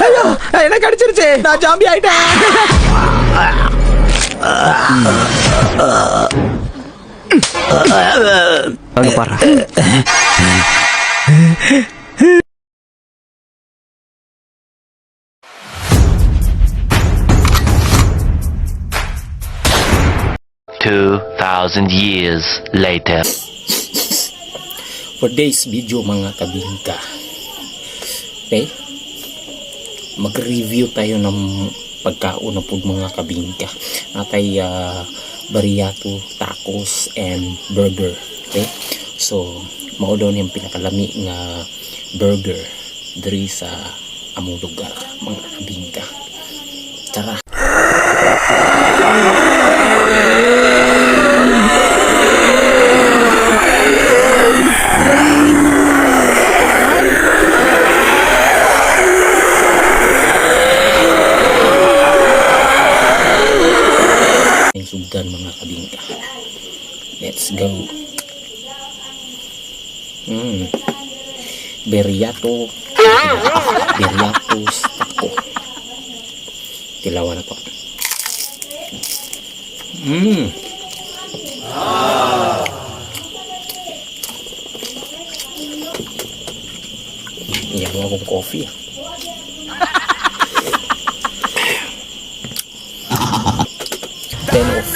ஐயோ, என்ன கடிச்சிருச்சு. நான் ஜாம்பி ஆயிட்டேன். அங்க பாரு. 2,000 years later. For today's video, mga kabingka. Okay? Mag-review tayo ng pagkaon na pud, mga kabingka. Natay bariato, tacos, and burger. Okay? So, mao daw niyang pinakalami nga burger diri sa among lugar, mga kabingka. Tara! Yung sugdan, mga kabingka. Let's go. Beriato. Beriatos taco. Tilawan na to. Iyan mo akong coffee. 10 of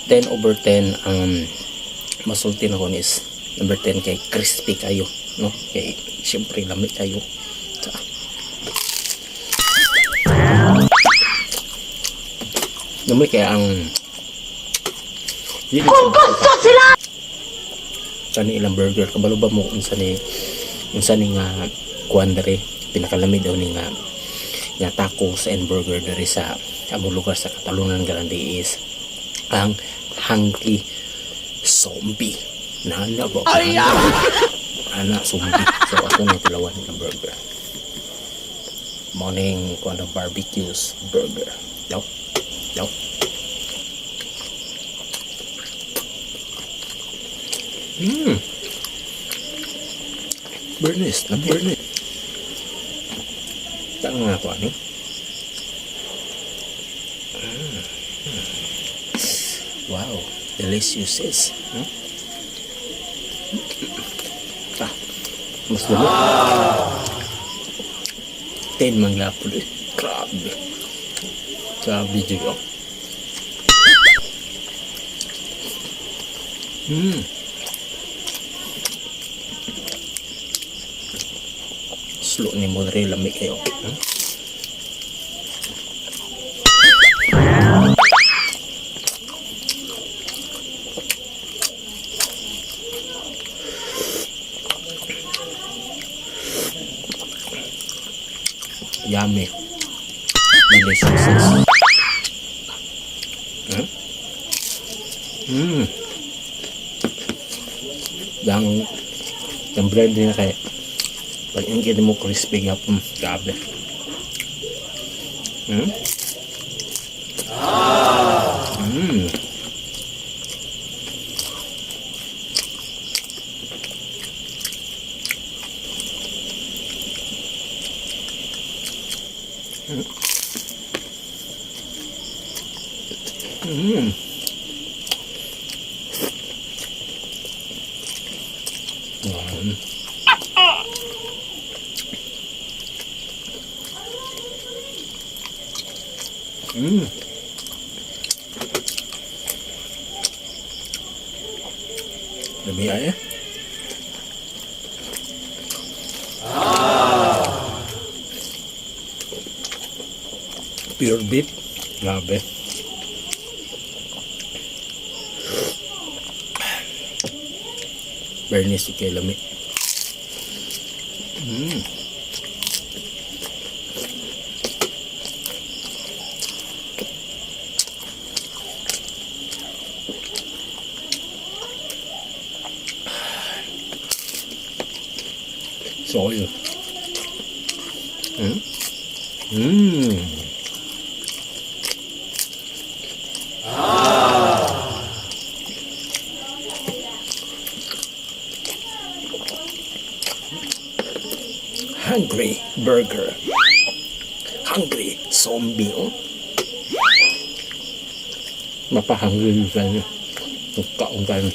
10 over 10 ang masulti na ko is number 10 kay crispy kayo, no? Kay syempre lami kayo. Lami kaya ang kung gusto sila kani ilang burger. Kabalo ba mo unsa ni nga kuan dere, pinakalami daw ni nga nga tacos and burger dere sa among lugar sa Catalunan Grande is ang Hungry Zombie. Nana ba? Ana, zombie. So, ato nang tilawan ng burger. Morning kuan ng barbecues burger. No? No? Bernis, na bernis. Tanga nga ako, ano? Wow, delicious is. Ah, mas dami. 10 man lapod eh. Grabe. Grabe jud oh. Slow ni mo rin, lami kayo. Yummy. Delicious. Yang yung bread niya kay pag yung kita mo crispy nga grabe. Lami ay eh. Pure beef. Grabe. Bernice kay lami. Soy. Burger. Hungry zombie, oh. Mapahungry yun sa inyo. Kaon kayo.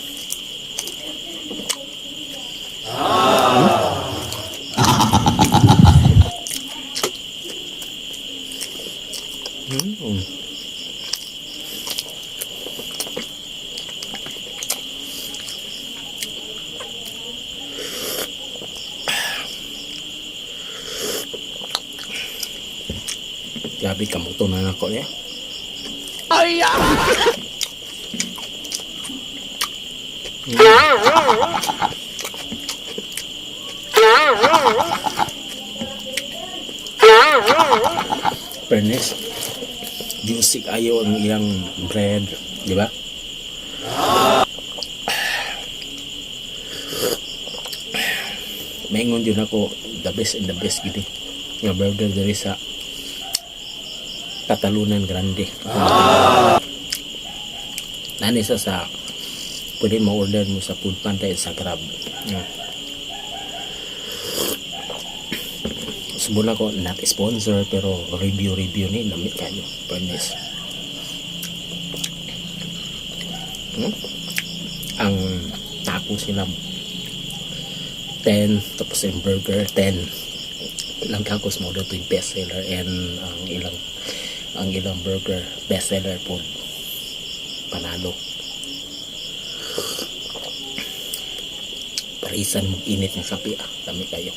Grabe, kamuto na ako niya. Ay! Fairness, juicy ayo ang iyang bread, di ba? Maingon yun ako, the best and the best gini nga burger diri sa Katalunan Grande. Nani sa pwede mo-order mo sa Food Panda at sa Grab. Yeah. Subon ako, not sponsor, pero review review ni lamit kayo. Fairness. Ang tacos nila 10, tapos yung burger 10. Ilang tacos mo daw yung best seller and ang ilang burger best seller po, panalo. Parisan mo init ng kape ah, dami kayo.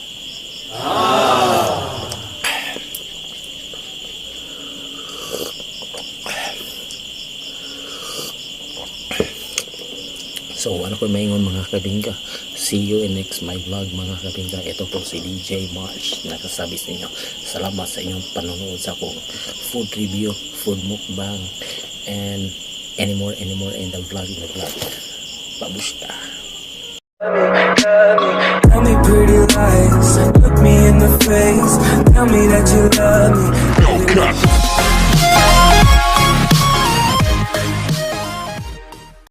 So, ano ko maingon, mga kabingka? See you in next my vlog, mga kabingka. Ito po si DJ March. Nakasabi sa inyo. Salamat sa inyong panonood sa akong food review, food mukbang, and any more in the vlog. Babushka. Tell me pretty lies, look me in the face. Tell me that you love me.